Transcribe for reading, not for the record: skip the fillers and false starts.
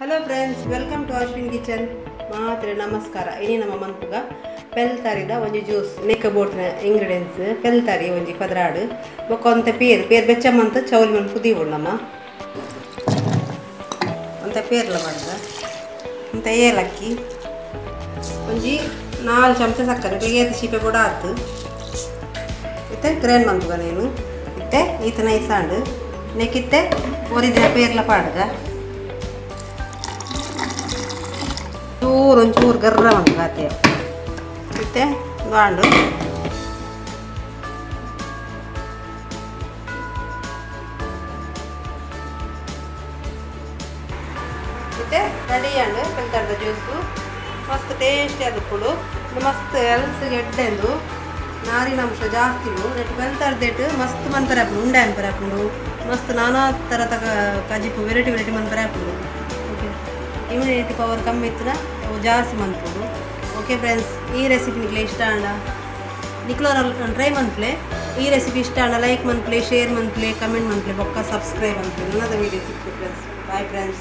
Hello friends, welcome to Ashwin kitchen. ಮಾತ್ರೆ ನಮಸ್ಕಾರ. ಇನಿ ನಮ್ಮ ಮನ್ಪುಗ ಪೆಲ್ತಾರಿದ ಒಂಜಿ ಜ್ಯೂಸ್. ನೆಕ್ಕ ಬೋಡ್ತಿನ ಇಂಗ್ರೀಡಿಯೆಂಟ್ಸ್: ಪೆಲ್ತಾರಿ ಒಂಜಿ 12, ಬೊಕ್ಕ ಒಂತೆ ಪೇರು, ಪೇರು ಬೆಚ್ಚ ಮಂತ್ ಚೌಲಿ ಮನ್ಪು ದೀವೊಡು ನಮ್ಮ. ಒಂತೆ ಪೇರ್ಲ ಮಾಡ್ದ, ಒಂತೆ ಏಲಕ್ಕಿ, ಒಂಜಿ 4 ಚಮಚ ಸಕ್ಕರೆ, ಏತ್ ಚೀಪೆ ಕೂಡ ಆತು. ಇತ್ತೆ ಗ್ರೈಂಡ್ ಮನ್ಪುಗ ನೇನು. ಇತ್ತೆ ಈತ ನೈಸ್ ಆಂಡ್. ನೆಕ್ಕಿತ್ತೆ ಒರಿದಿನ ಪೇರ್ಲ ಪಾಡ್ಗ. ಚೂರು ಒಂಚೂರು ಗರ್ರ ಮನ್ಪುಗ ಇತ್ತೆ ಬಾಂಡು. ಇತ್ತೆ ರೆಡಿ ಆಂಡ್ ಪೆಲ್ತಾರ್ದ ಜ್ಯೂಸು. ಮಸ್ತ್ ಟೇಸ್ಟಿ ಆದುಪ್ಪುಂಡು. ಮಸ್ತ್ ಹೆಲ್ತ್ ಎಡ್ಡೆಂದು, ನಾರಿನ ಅಂಶ ಜಾಸ್ತಿ ಉಂಡು. ನೆಟ್ ಪೆಲ್ತಾರ್ದೆಟ್ ಮಸ್ತ್ ಮನ್ಪರೆ ಆಪುಂಡು, ಉಂಡೆ ಮನ್ಪರೆ ಆಪುಂಡು. ಮಸ್ತ್ ನಾನಾ ಥರದ ಕಜಿಪು ವೆರೈಟಿ ವೆರೈಟಿ ಮನ್ಪರೆ ಆಪುಂಡು. ಓಕೆ, ಇಮ್ಯುನಿಟಿ ಪವರ್ ಕಮ್ಮಿ ಇತ್ತಿನ ಅವು ಜಾಸ್ತಿ ಮನ್ಪುಂಡು. ಓಕೆ ಫ್ರೆಂಡ್ಸ್, ಈ ರೆಸಿಪಿ ನಿಕ್ಲೆ ಇಷ್ಟ ಆಂಡ ನಿಕ್ಲೋರ ಟ್ರೈ ಮನ್ಪ್ಲೆ. ಈ ರೆಸಿಪಿ ಇಷ್ಟ ಆಂಡ ಲೈಕ್ ಮನ್ಪ್ಲೆ, ಶೇರ್ ಮನ್ಪ್ಲೆ, ಕಮೆಂಟ್ ಮನ್ಪ್ಲೆ, ಬೊಕ್ಕ ಸಬ್ಸ್ಕ್ರೈಬ್ ಮನ್ಪ್ಲೆ. ನನ್ನದ ವೀಡಿಯೋ ತಿಕ್ಕು ಫ್ರೆಂಡ್ಸ್. Bye friends.